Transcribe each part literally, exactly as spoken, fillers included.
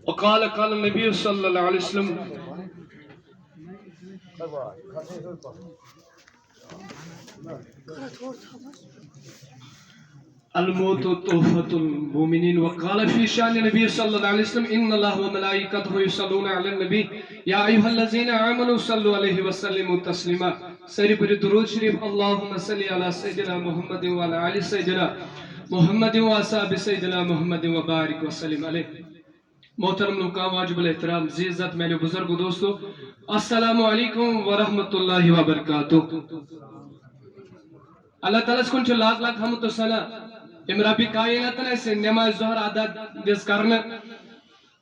وقال قال النبي صلى الله عليه وسلم: الموت تحفة المؤمنين. وقال في شأن النبي صلى الله عليه وسلم: إن الله وملائكته يصلون على النبي، يا أيها الذين آمنوا صلوا عليه وسلموا تسليما. سٲری پٔرِو درود شریف، اللهم صل على سيدنا محمد وعلى آل سيدنا محمد وأصحاب سيدنا محمد وبارك وسلم عليه. محترم لوکاں، واجب الاحترام، زی عزت میانیو بزرگو دوستو، السلام علیکم ورحمۃ اللہ وبرکاتہ۔ اللہ تعالیٰ ہس کُن چھِ لاکھ لاکھ حمد و ثنا، أمۍ ربِ کائناتن اسہِ نماز ظہر ادا دِژ کرنہٕ،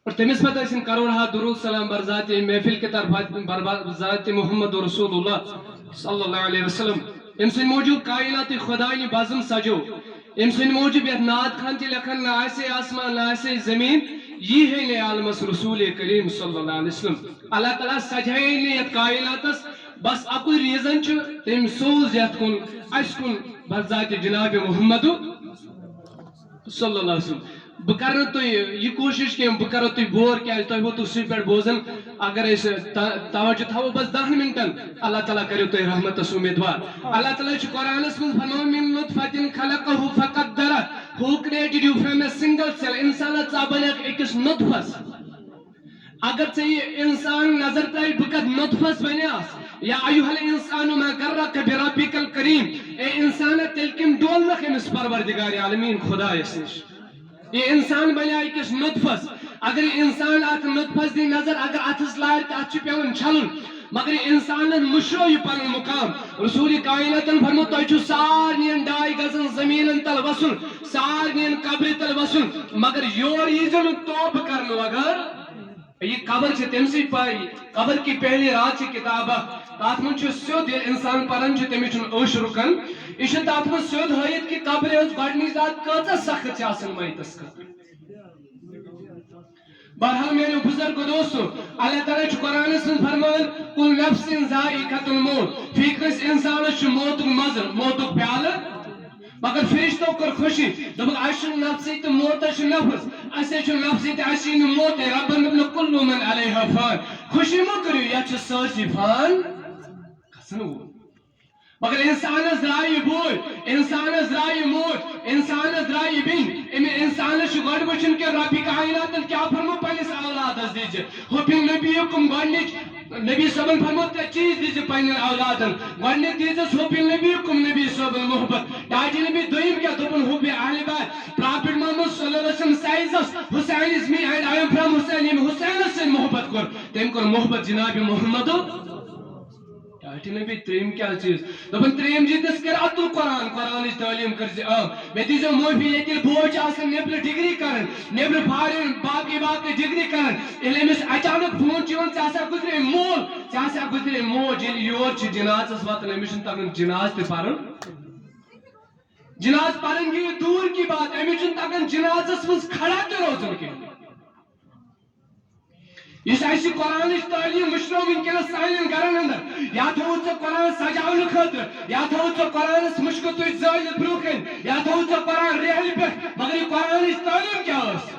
اور تٔمِس پتہٕ ٲسِن کرور ہا درود سلام بر ذات محفل کہِ طرفہٕ، بر ذات محمد رسول اللہ صلی اللہ علیہ وسلم۔ أمۍ سٕنٛدِ موٗجوٗب کائنات خداینہِ بزم سجو۔ أمۍ سٕنٛدِ موٗجوٗب یتھ نعت خان تہِ لیکھن، نہ آسے آسمان، نہ آسے زمین، یی ہے نہٕ عالمس رسول کریم صلی اللہ علیہ وسلم۔ اللہ تعالیٰ سجایے نہٕ یتھ کائناتس، بس اکُے ریزن چھُ، تٔمۍ سوز یتھ کُن، اسہِ کُن، بر ذات جناب محمد صلی اللہ علیہ وسلم۔ بہٕ کرٕ نہٕ تۄہہِ یہِ کوٗشِش کینٛہہ، بہٕ کرو تُہۍ بور، کیازِ تۄہہِ ووتوٕ سُے پٮ۪ٹھ بوزان۔ اگر أسۍ ت-، توجہ تھاوو بس دہن منٹن، اللہ تعالیٰ کریو تۄہہِ رحمتس امیدوار۔ اللہ تعالیٰ چھُ قرآنس منٛز فرماوان: من نطفة خلقه فقدره، who created you from a single cell، انسان ژٕ بنیکھ أکِس نطفس۔ اگر ژےٚ یہِ انسان نظر ترٛایہِ، بہٕ کتھ نطفس بنیاس؟ یا ایھا الانسان ما غرک بربک الکریم، اے انسانا، تیٚلہِ کٔمۍ ڈولنکھ أمِس پروردگار عالمین خدایس نِش؟ یہِ انسان بنیٛاو أکِس نطفس۔ اگر یہِ انسان اتھ نطفس دِیہِ نظر، اگر اتھس لارِ تہٕ اتھ چھُ پٮ۪وان چھلُن، مگر یہِ انسانن مٔشرو یہِ پنُن مقام۔ رسول کائناتن فرموو، تۄہہِ چھُو سارنٕین ڈاے گزن زمیٖنن تل وسُن، سارنٕین قبرِ تل وسُن، مگر یور ییٖزیو نہٕ توبہٕ کرنہٕ وغٲر۔ یہِ قبر چھِ تٔمۍ سٕے پاے، قبر کی پہلی رات چھِ کتاب اکھ، تتھ منٛز چھُ سیوٚد، ییٚلہِ انسان پران چھُ، تٔمِس چھُنہٕ اوٚش رُکان۔ یہِ چھُ تتھ منٛز سیوٚد ہٲیِتھ کہِ قبرِ ہٕنٛز گۄڈٕنِچ رات کۭژاہ سخت چھِ آسان میتس خٲطرٕ۔ بہرحال میانیو بزرگو دوستو، اللہ تعالیٰ چھُ قرآنس منٛز فرمان، کل نفس ذائقۃ الموت، فی کٲنٛسہِ انسانس چھُ موتُک مزٕ، موتُک پیالہٕ۔ مگر فرشتو کٔر خوشی، دوٚپُکھ، اسہِ چھُنہٕ نفسٕے تہٕ موتس چھُ نفس، اسہِ ہے چھُنہٕ نفسٕے تہٕ اسہِ یی نہٕ موتٕے۔ ربن دوٚپُن، کل من علیہا فان، خوشی مہ کٔرِو، یتھ چھُ سٲرسٕے فان گژھن وول۔ مگر انسانس درٛاے یہِ بوے، انسانس درٛاے یہِ موج، انسانس درٛاے یہِ بیٚنہِ۔ أمۍ انسانس چھُ گۄڈٕ وٕچھُن کہِ ربِ کائناتن کیٛاہ فرموو پننِس اولادس دِژ۔ ہُہ پیوٚو نبیکم گۄڈنِچ، نبی صٲبن فرموو ترٛےٚ چیٖز دِژ پننٮ۪ن اولادن۔ گۄڈنیُک دِژس حب نبیکم، نبی صٲبن محبت۔ ٹاٹھۍ نبی دوٚیِم کیٛاہ دوٚپُن؟ حب اہل بیت۔ پرافٹ محمد صلی اللہ علیہ وسلم says us, Hussein is me and I am from Hussein۔ ییٚمۍ حسینس سۭتۍ محبت کوٚر، تٔمۍ کوٚر محبت جناب محمد۔ ٹاٹھۍ نبی ترٛیٚیِم کیٛاہ چیٖز؟ دوٚپُن ترٛیٚیِم چیٖز دِژ قرأت القرآن، قرآنٕچ تعلیٖم کٔرزِ عام۔ مےٚ دیٖزیو معٲفی، ییٚتہِ ییٚلہِ بوے چھِ آسان نیٚبرٕ ڈگری کران، نیٚبرٕ فارن باقٕے باقٕے ڈگری کران، ییٚلہِ أمِس اچانک فون چھُ یِوان، "ژےٚ ہسا گُزرے مول، ژےٚ ہسا گُزرے موج"، ییٚلہِ یور چھِ جنازس واتان، أمِس چھُنہٕ تگان جناز تہِ پرُن۔ جناز پرٕنۍ گٔیہِ دوٗر کی بات، أمِس چھُنہٕ تگان جنازس منٛز کھڑا تہِ روزُن کینٛہہ۔ یُس اَسہِ قرآنٕچ تعلیٖم وٕچھنو وٕنکیٚنَس سانٮ۪ن گرن اندر، یا تھوٚوُتھ ژےٚ قرآن سجاونہٕ خٲطرٕ، یا تھوٚوُتھ ژےٚ قرآنس مُشکہٕ تُج زٲلِتھ برٛونٛہہ کنہِ، یا تھوٚوُتھ ژےٚ قرآن ریہلہِ پٮ۪ٹھ، مگر یہِ قرآنٕچ تعلیٖم کیٛاہ ٲس؟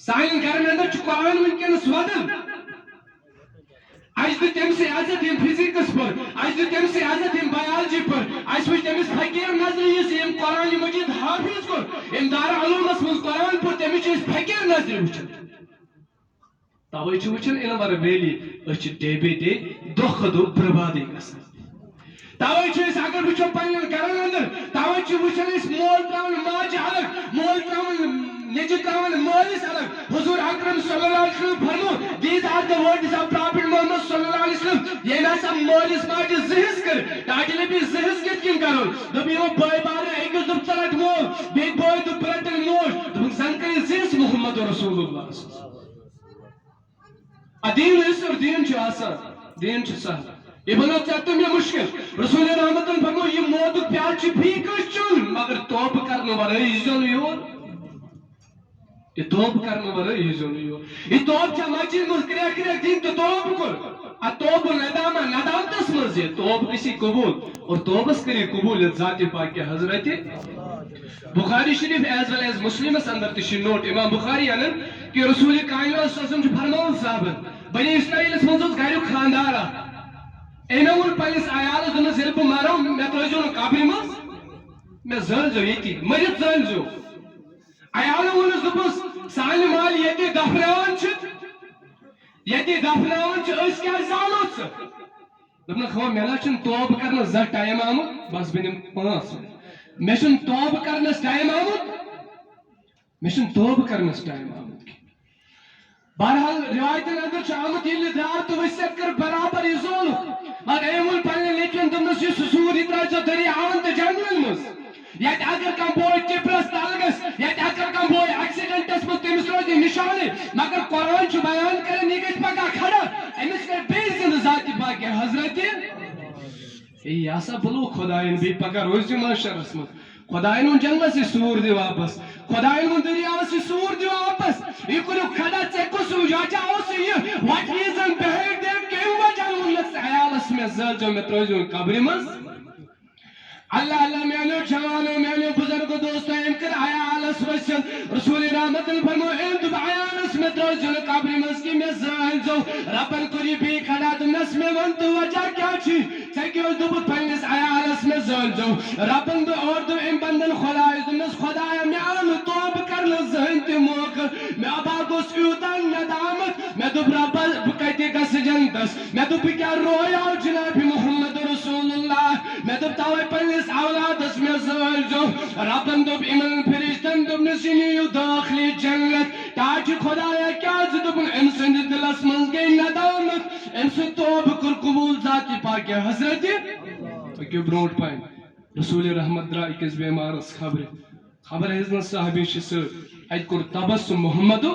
سانٮ۪ن گرن اندر چھُ قرآن وٕنکیٚنَس ودان۔ اَسہِ دیُت تٔمۍ سٕے عزت، ییٚمۍ فزکس پوٚر، اَسہِ دیُت تٔمۍ سٕے عزت، ییٚمۍ بایولجی پوٚر، اَسہِ وٕچھ تٔمِس فقیٖر نظرِ، یُس ییٚمۍ قرآنِ مجیٖد حٲفظ کوٚر، ییٚمۍ دارالعلومس منٛز قرآن پوٚر، تٔمِس چھِ أسۍ فقیٖر نظرِ وٕچھان۔ توے چھِ وٕچھان انور ویلی، أسۍ چھِ day by day، دۄہ کھۄتہٕ دۄہ بربادٕے گژھان۔ توے چھِ أسۍ اگر وٕچھو پننٮ۪ن گرن اندر، توے چھِ وٕچھان أسۍ مول تراوان ماجہِ الگ، مول تراوان نیٚچوٗ تراوان مٲلِس الگ۔ حضور اکرم صلی اللہ علیہ وسلم فرمو، these are the words of Prophet Mohammad صلی اللہ علیہ وسلم۔ ییٚلہِ ہسا مٲلِس ماجہِ زٕ حصہٕ کٔر، ٹاٹھۍ نبی زٕ حصہٕ کِتھ کٔنۍ کرو؟ دوٚپ یِمو بٲے بارنیو، أکِس دوٚپ ژٕ رٹ مول، بیٚیہِ بٲے دوٚپ بہٕ رٹن موج، دوٚپُکھ زن کٔرِو زٕ حصہٕ محمد رسول اللہ۔ آ، دیٖن یُس اور دیٖن چھُ آسان، دیٖن چھُ سہل۔ یہِ بنوو ژےٚ تہٕ مےٚ مُشکِل۔ رسول رحمتن فرموو، یہِ موتُک پیالہٕ چھُ فی کٲنٛسہِ چیوٚن، مگر توبہٕ کرنہٕ ورٲے ییٖزیو نہٕ یور۔ یہِ توبہٕ کرنہٕ ورٲے ییٖزیو نہٕ یور۔ یہِ توبہٕ چھا مسجد منٛز کرٛٮ۪کھ کرٛٮ۪کھ دِنۍ تہٕ توبہٕ کوٚر؟ اتوب الندامہ، ندامتس منٛز یہِ توبہٕ گژھی قبول، اور توبس کٔرِو قبول یتھ ذات پاک حضرت بخاری شریف as well as مسلمس اندر تہِ چھُ نوٹ۔ امام بخاری انان کہ رسول کائنات صلی اللہ علیہ وسلم چھُ فرماوان صحابن، بنی اسرائیلس منٛز اوس گریُک خاندار اکھ۔ أمۍ ووٚن پننِس عیالس، دوٚپنس، ییٚلہِ بہٕ مرو، مےٚ ترٲیزیو نہٕ قبرِ منٛز، مےٚ زٲلزیو ییٚتی، مٔرِتھ زٲلزیو۔ عیالو ووٚنُس، دوٚپُس، سانہِ مالہِ ییٚتہِ دفناوان چھِ، ییٚتہِ دفناوان چھِ، أسۍ کیٛازِ زالو ژٕ؟ دوٚپنکھ، ہو، مےٚ نہ چھُنہٕ توبہٕ کرنس زانٛہہ ٹایم آمُت، بس بہٕ نِمہٕ پانٛژھ۔ مےٚ چھُنہٕ توبہٕ کرنس ٹایم آمُت، مےٚ چھُنہٕ توبہٕ کرنس ٹایم آمُت کینٛہہ۔ بہرحال، روایتن اندر چھُ آمُت، ییٚلہِ درٛاو تہٕ ؤسِتھ کٔر برابر یہِ زولُک۔ مگر أمۍ ووٚن پننٮ۪ن نیٚچوٮ۪ن، دوٚپنس، یُس سُہ سوٗر، یہِ ترٲوزیو دٔریاوَن تہٕ جنگلن منٛز۔ ییٚتہِ اگر کانٛہہ بوے ٹِپرس تل گژھِ، ییٚتہِ اگر کانٛہہ بوے ایکسیڈنٹس منٛز، تٔمِس روزِ نشانٕے۔ مگر قرآن چھُ بیان کران، یہِ گژھِ پگاہ کھڑا، أمِس کرِ بیٚیہِ زِندٕ ذاتِ پاکِ حضرت۔ ہے، یہِ ہسا بُلو خۄداین بیٚیہِ پگاہ روزِ محشرس منٛز۔ خۄداین ووٚن جنگلس، یہِ سوٗر دِ واپس۔ خۄداین ووٚن دٔریاوس، یہِ سوٗر دِ واپس۔ یہِ کُنیُک کھڑا، ژےٚ کُس وجہ اوس یہِ؟ What reason behind that؟ کٔمۍ وجہ ووٚنُتھ ژےٚ عیالس، مےٚ زٲلزیو، مےٚ ترٲوزیو قبرِ منٛز؟ اللہ اللہ، میانیو جوانو، میانیو بزرگو، دوستو، أمۍ کٔر عیالس وسیعت۔ رسول رحمتن فرمو، أمۍ دوٚپ عیالس، مےٚ ترٲوزیو نہٕ قبرِ منٛز کینٛہہ، مےٚ زٲلزیو۔ ربن کوٚر یہِ بیٚیہِ کھڑا، دوٚپنس، مےٚ وَن تہٕ وجہ کیٛاہ چھُے؟ ژےٚ کیٛاہ اوس دوٚپمُت پننِس عیالس، مےٚ زٲلزیو؟ ربن دوٚپ، اورٕ دوٚپ أمۍ بندن خۄدایس، دوٚپنس، خۄدایا، مےٚ آو نہٕ توبہٕ کرنس زٕہٕنۍ تہِ موقعہٕ۔ مےٚ بہٕ گوس یوٗتاہ ندامت، مےٚ دوٚپ، ربا، بہٕ کتہِ گژھٕ جنتس؟ مےٚ دوٚپ، بہٕ کیٛاہ رویاو جناب محمد رسول اللہ؟ مےٚ دوٚپ، توے پننِس اولادس مےٚ زٲلزیو۔ ربن دوٚپ یِمن فرشتن، دوٚپنس، یہِ نِیِو دٲخلہِ جنت۔ تاکہِ خۄدایا، کیٛازِ دوٚپُن، أمۍ سٕنٛدِ دِلس منٛز گٔے ندامت، أمۍ سُنٛد توبہٕ کوٚر قبول ذاتِ پاکِ حضرت۔ پٔکِو برونٛٹھ پہن۔ رسول رحمت درٛاو أکِس بیمارس خبرِ۔ خبر ہیٚژنس صحابی چھِ سۭتۍ۔ اتہِ کوٚر تبسم محمد۔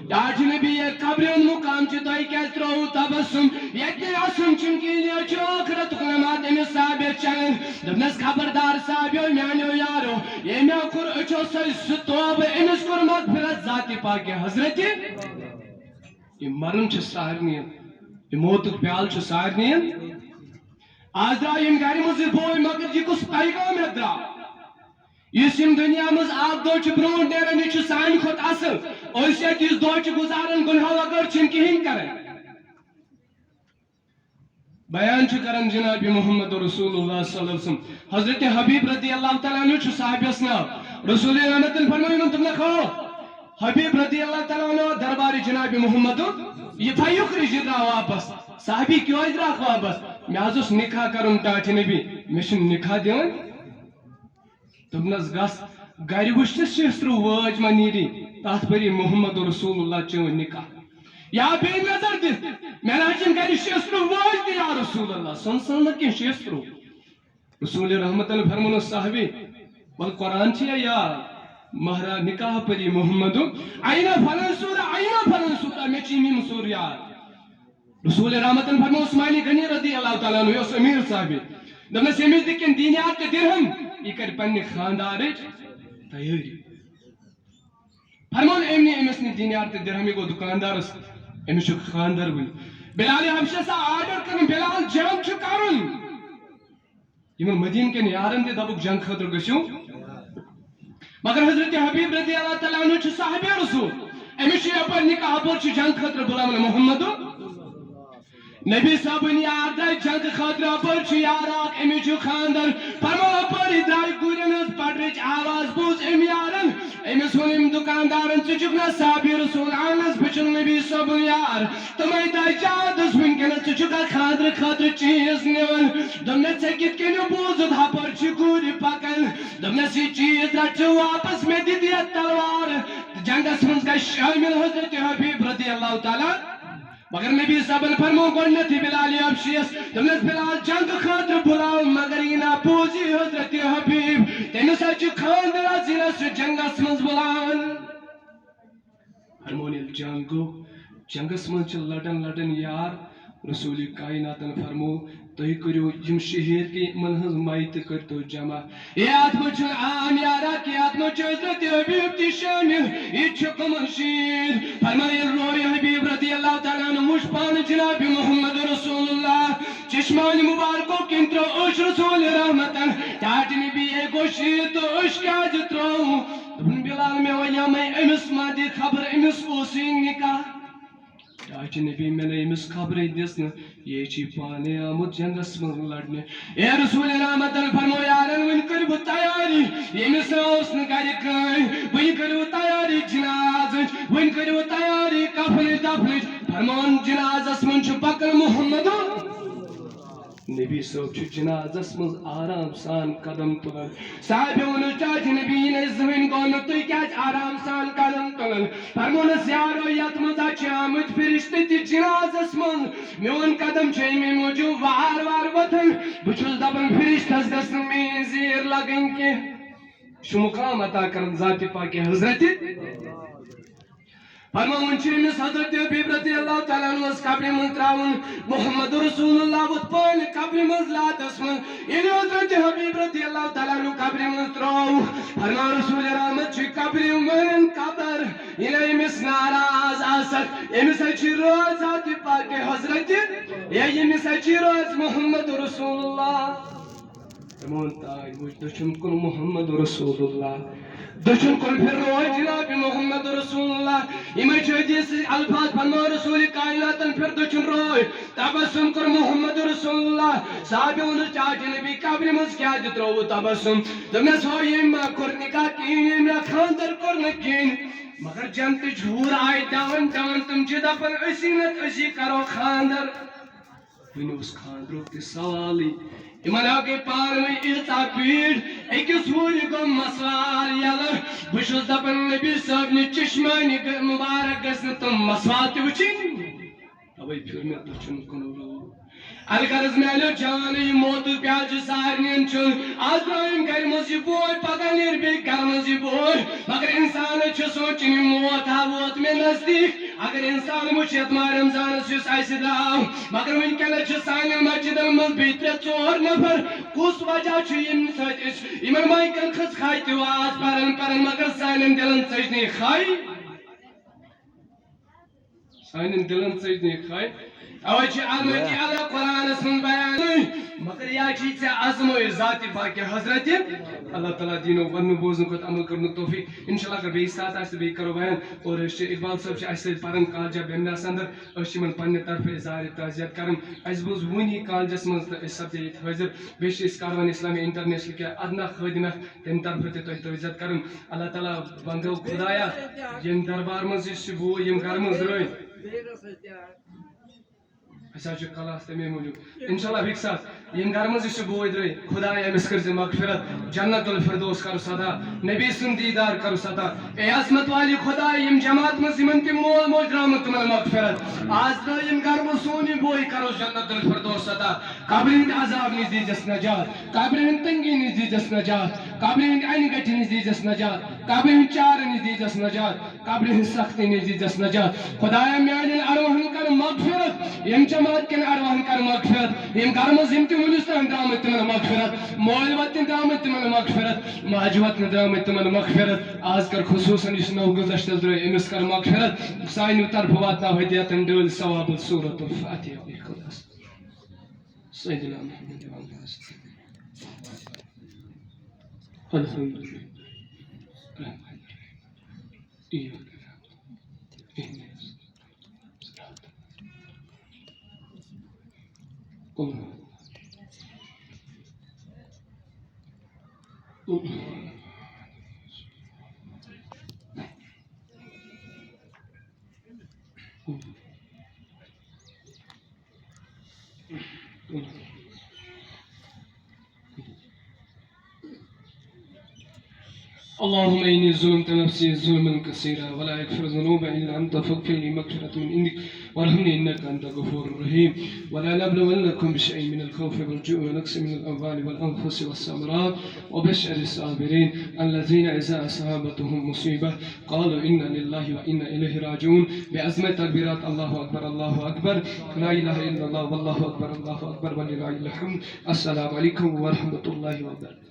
ٹاٹھۍ نبی، یہِ قبرِ ہُنٛد مقام چھُ، تۄہہِ کیٛازِ ترٛووُ تبسم؟ ییٚتہِ نہٕ اَسُن چھُنہٕ کِہیٖنۍ، یہِ چھُ ٲخرتُک نماز، أمِس صحابیَس چلان۔ دوٚپنَس، خبردار صحابیو، میٛانیو یارو، ییٚمۍ کوٚر أچھو سۭتۍ سُہ توبہٕ، أمِس کوٚر مغفرت ذاتِ پاکِ حضرتِ۔ یہِ مرُن چھُ سارنٕے، یہِ موتُک پیالہٕ چھُ سارنٕے۔ آز درٛاو ییٚمہِ گرِ منٛز یہِ بوے، مگر یہِ کُس پیغام ہٮ۪تھ درٛاو؟ یُس یِم دُنیا منٛز اکھ دۄہ چھُ برونٛٹھ نیران، یہِ چھُ سانہِ کھۄتہٕ اصل۔ أسۍ ییٚتہِ یُس دۄہ چھِ گُزاران، گۄنہو بغٲر چھِنہٕ کِہیٖنۍ کران۔ بیان چھُ کران جناب محمد رسول اللہ صلی اللہ علیہ وسلم۔ حضرت حبیب رضی اللہ تعالیٰ عنہ چھُ صحابیَس ناو۔ رسول رحمتن فرمٲے، یِمن دوٚپنکھ، ہو، حبیب رضی اللہ تعالیٰ عنہ دربارِ جناب محمد، یہِ فیُخرج، یہِ درٛاو واپس۔ صحابی، کیٛازِ درٛاکھ واپس؟ مےٚ حظ اوس نکاح کرُن ٹاٹھہِ نبی، مےٚ چھُنہٕ نکاح دِوان۔ دوٚپنس، گژھ گرِ وٕچھ تہٕ شیسترو وٲج ما نیری، تتھ پٔری محمد رسول اللہ چٲنۍ نکاح۔ یا بیٚیہِ نظر دِتھ، مےٚ نہ حظ چھِنہٕ گرِ شیسترو وٲج تہِ یا رسول اللہ، سۄن سان نہٕ کینٛہہ شیسترو۔ رسول رحمتن فرمونس صحابی، بل قرآن چھِ یا یاد، مہرا نکاح پٔری محمد، عینہ فلن سورہ، عینہ فلن سورہ، مےٚ چھِ یِم یِم سورہ یاد۔ رسول رحمتن فرمو عثمانی غنی رضی اللہ تعالیٰ عنہ، یہِ اوس امیر صحابی۔ دوٚپنس، ییٚمِس دِکھن دینار تہٕ درہم، یہِ کرِ پننہِ خاندارٕچ تیٲری۔ فرمون أمۍ نہِ أمِس نہٕ دینار تہٕ درہم، یہِ گوٚو دُکاندارس، أمِس چھُ خاندر وٕنہِ۔ بلال حبشس آو آرڈر کرُن، بلال جنگ چھُ کرُن۔ یِمن مدیٖنہٕ کٮ۪ن یارن تہِ دوٚپُکھ، جنگ خٲطرٕ گٔژھِو۔ مگر حضرت حبیب رضی اللہ تعالیٰ عنہ چھُ صحابی رسول، أمِس چھُ یپٲرۍ نکاح، ہپٲرۍ چھُ جنگ خٲطرٕ بُلاوان محمد۔ نبی صٲبٕنۍ یار درٛاے جنگ خٲطرٕ، ہپٲرۍ چھُ یار اکھ، أمِس چھُ خاندر۔ فرمو، ہپٲرۍ درٛاے گُرٮ۪ن ہٕنٛز پٹرٕچ آواز بوٗز أمۍ یارن۔ أمِس ووٚن أمۍ دُکاندارن، ژٕ چھُکھ نا صحابی رسول؟ اہن حظ، بہٕ چھُس نبی صٲبُن یار۔ تِمے دَے، کیٛاہ وَدُس وٕنکیٚنَس؟ ژٕ چھُکھا خانٛدرٕ خٲطرٕ چیٖز نِوان؟ دوٚپنَس، ژےٚ کِتھ کٔنۍ بوٗزُتھ ہپٲرۍ چھِ گُرۍ پکان؟ دوٚپنَس، یہِ چیٖز رَٹ ژٕ واپس، مےٚ دِتھ یَتھ تلوار۔ جنگس منٛز گژھِ شٲمِل حضرت حبیب رضی اللہ تعالیٰ۔ مگر نبی صٲبن فرمو گۄڈٕنیتھٕے بلال حبشیس، دوٚپنَس، بلال، جنگ خٲطرٕ بُلاو، مگر یہِ نہ بوٗزی حضرت حبیب، تٔمِس حظ چھُ خانٛدر، حظ یہِ نہ سُہ جنگس منٛز بُلاوان۔ فرمون ییٚلہِ جنگ گوٚو، جنگس منٛز چھِ لڑان لڑان یار، رسول کائناتن فرمو، تُہۍ کٔرِو یِم شہید کہِ یِمن ہٕنٛز میتہٕ کٔرۍتو جمع۔ اے، اتھ منٛز چھُنہٕ عام یارا کینٛہہ، اتھ منٛز چھُ حضرت حبیب تہِ شٲمِل، یہِ تہِ چھُ کٕمن شہید۔ فرمایہِ، روے حبیب رضی اللہ تعالیٰ عنہ وُچھ پانہٕ جناب محمد رسول اللہ، چشمانِ مبارکو کِنۍ ترٛٲو أچھ رسول رحمتن، ٹاٹھۍ نبی اے گوٚو شہید تہٕ أچھ کیازِ ترٛٲو؟ دوٚپُن، بلال، مےٚ وَنیٛامَے أمِس ما دِ خبر، أمِس اوسُے نکاح۔ ٹاٹھۍ نبی، مےٚ نَے أمِس خبرٕے دِژ نہٕ، یے چھُے پانے آمُت جنگس منٛز لڑنہِ۔ اے رسول رحمتن فرمو، یارن، وۄنۍ کٔرِو تیاری، ییٚمِس نہ اوس نہٕ گرِ کٕہٕنۍ، وۄنۍ کٔرِو تیاری جنازٕچ، وۄنۍ کٔرِو تیاری کفنٕچ دفنٕچ۔ فرمون، جنازس منٛز چھُ پکان محمد۔ نبی صٲب چھُ جنازس منٛز آرام سان قدم تُلان۔ صحابیو ووٚنُس، ٹاٹھۍ نبی، یہِ نَے زٕہٕنۍ گوٚو نہٕ، تُہۍ کیازِ آرام سان قدم تُلان؟ فرمونس، یارو، یتھ منٛز ہا چھِ آمٕتۍ فرشتہٕ تہِ جنازس منٛز۔ میون قدم چھُ اَمے موٗجوٗب وار وار وۄتھان۔ بہٕ چھُس دپان، فرشتس گٔژھ نہٕ میٲنۍ زیٖر لگٕنۍ کینٛہہ۔ یہِ چھُ مقام عطا کران ذاتِ پاکِ حضرت۔ فرماوان چھِ أمِس حضرت حبیب رضی اللہ تعالیٰ عنہس قبرِ منٛز ترٛاوُن۔ محمد رسول اللہ ووٚتھ پانہٕ قبرِ منٛز لاتس منٛز۔ ییٚلہِ حضرت حبیب رضی اللہ تعالیٰ عنہ قبرِ منٛز ترٛوو، فرمان رسول رحمت چھُ قبرِ وَنان قبر، ییٚلہِ أمِس ناراض آسکھ، أمِس حظ چھِ رٲض ذاتِ پاکِ حضرت، یا ییٚمِس حظ چھِ رٲض محمد رسول اللہ۔ تِمو ووٚن تاج وٕچھ دٔچھُن کُن محمد رسول اللہ۔ دٔچھُن کُن پھِرنوو جناب محمد رسول اللہ۔ یِمے چھِ حدیث الفاظ، فرماو رسول کائناتن پھِر دٔچھُن روے۔ تبسم کوٚر محمد رسول اللہ۔ صحابی ووٚنُس، ٹاٹھۍ نبی قبرِ منٛز کیٛازِ ترٛووُ تبسم؟ دوٚپنس، ہو، ییٚمۍ ما کوٚر نکاح کِہیٖنۍ، ییٚمۍ ما خانٛدر کوٚر نہٕ کِہیٖنۍ۔ مگر جنتٕچ حوٗر آیہِ دَوان دَوان، تِم چھِ دَپان، أسی نتہٕ أسی کرو خانٛدر۔ وۄنۍ اوس خانٛدرُک تہِ سوالٕے۔ یِمن ہا گٔے پانہٕ ؤنۍ ییٖژاہ پیٖڑ، أکِس ہورِ گوٚو مسوار یَلہٕ۔ بہٕ چھُس دَپان، نبی صٲبنہِ چشمانہِ گٔ-، مُبارک گٔژھۍ نہٕ تِم مسوار تہِ وٕچھِنۍ۔ تَوَے پھیُر مےٚ دٔچھُن کُن روٗ۔ الغرض میٛانیو جانو، یہِ موتُک پیالہٕ چھُ سارنِیَن چیوٚن۔ آز درٛاو أمۍ گَرِ منٛز یہِ بوے، پَگاہ نیرِ بیٚیہِ گَرٕ منٛز یہِ بوے۔ مگر اِنسانَس چھُ سونٛچُن، یہِ موت ہا ووت مےٚ نزدیٖک۔ اگر اِنسان وٕچھِ یَتھ ماہِ رمضانَس یُس اَسہِ درٛاو، مگر وٕنکیٚنَس چھِ سانٮ۪ن مسجدَن منٛز بیٚیہِ ترٛےٚ ژور نفر۔ کُس وجہ چھُ ییٚمہِ سۭتۍ أسۍ یِمَن مایکَن خٲطرٕ کھَے تہِ واز پَران پَران، مگر سانٮ۪ن دِلَن ژٔج نہٕ یہِ کھَے؟ سانٮ۪ن دِلَن ژٔج نہٕ یہِ کھَے؟ اَوَے چھِ علمہٕ تہِ اللہ قرآنَس منٛز بیانٕے، مگر یا چھِ ژےٚ آزمٲیِتھ ذاتِ پاکِ حضرت۔ اللہ تعالیٰ دیٖنو وننہٕ بوزنہٕ کھۄتہٕ عمل کرنُک توفیق۔ انشاءاللہ اگر بیٚیہِ ساتہٕ آسہِ تہٕ بیٚیہِ کرو بیان۔ اور أسۍ چھِ اقبال صٲب چھِ اَسہِ سۭتۍ پَران کالجہ بیمنہ اندر۔ أسۍ چھِ یِمَن پننہِ طرفہٕ اظہارِ تعزیت کران۔ اَسہِ بوٗز وُنی کالجس منٛز تہٕ أسۍ سپدے ییٚتہِ حٲضِر۔ بیٚیہِ چھِ أسۍ کاروان اسلامی انٹرنیشنل کہِ ادنیٰ خٲدِمہ تَمہِ طرفہٕ تہِ تۄہہِ تعزیت کران۔ اللہ تعالیٰ ونٛگو خدایا، ییٚمہِ دربار منٛز یُس یہِ بوے ییٚمہِ گرٕ منٛز درٛٲے، اَسہِ حظ چھُ کلاس تَمے موٗجوٗب۔ انشاءاللہ بیٚکہِ ساتہٕ ییٚمہِ گرٕ منٛز یُس یہِ بوے درٛٲے، خدایا أمِس کٔرۍ زِ مغفرت، جنت الفردوس کرُس عطا، نبی سُنٛد دیٖدار کرُس عطا۔ اے عظمت والی خدایا، ییٚمہِ جماعت منٛز یِمن تہِ مول موج درٛامُت، تِمن مغفرت۔ آز درٛٲے ییٚمہِ گرٕ منٛز سون یہِ بوے، کرُس جنت الفردوس عطا۔ قبرِ ہٕنٛدِ عذاب نِش دیٖزٮ۪س نجات، قبرِ ہٕنٛدِ تنگی نِش دیٖزٮ۪س نجات، قبرِ ہٕنٛدِ انہِ گٹہِ نِش دیٖزٮ۪س نجات، قبرِ ہٕنٛدِ چارٕ نِش دیٖزٮ۪س نجات، قبرِ ہٕنٛزِ سختی نِش دیٖزٮ۪س نجات۔ خدایا، میٛانٮ۪ن ارواحن کر مغفرت، ییٚمہِ جماعت کٮ۪ن ارواحن کر مغفرت، ییٚمہِ گرٕ منٛز یِم تہِ وُنِس تام درٛامٕتۍ تِمن مغفرت، مٲلۍ وطنہِ درٛامٕتۍ تِمن مغفرت، ماجہِ وطنہِ درٛامٕتۍ تِمن مغفرت۔ آز کر خصوٗصاً یُس نوٚو گُذشتس درٛاے، أمِس کر مغفرت۔ سانہِ طرفہٕ واتناو ہدیتن ڈٲلۍ ثوابُل سورت الفاتحہ۔ سیدنا محمد وعلیٰ آلہ وصحبہ۔ الحمدللہ۔ الرحمن الرحیم۔ إياك نعبد وإياك نستعين. اللهم إني ظلمت نفسي ظلما كثيرا ولا يغفر الذنوب إلا أنت فاغفر لي مغفرة من عندك وارحمني إنك أنت الغفور الرحيم. ولنبلونكم بشيء من الخوف والجوع ونقص من الأموال والأنفس والثمرات وبشر الصابرين الذين إذا أصابتهم مصيبة قالوا إنا لله وإنا إليه راجعون. بعظم التكبيرات: الله أكبر، الله أكبر، لا إله إلا الله، والله أكبر، الله أكبر، ولله الحمد. السلام عليكم ورحمة الله وبركاته.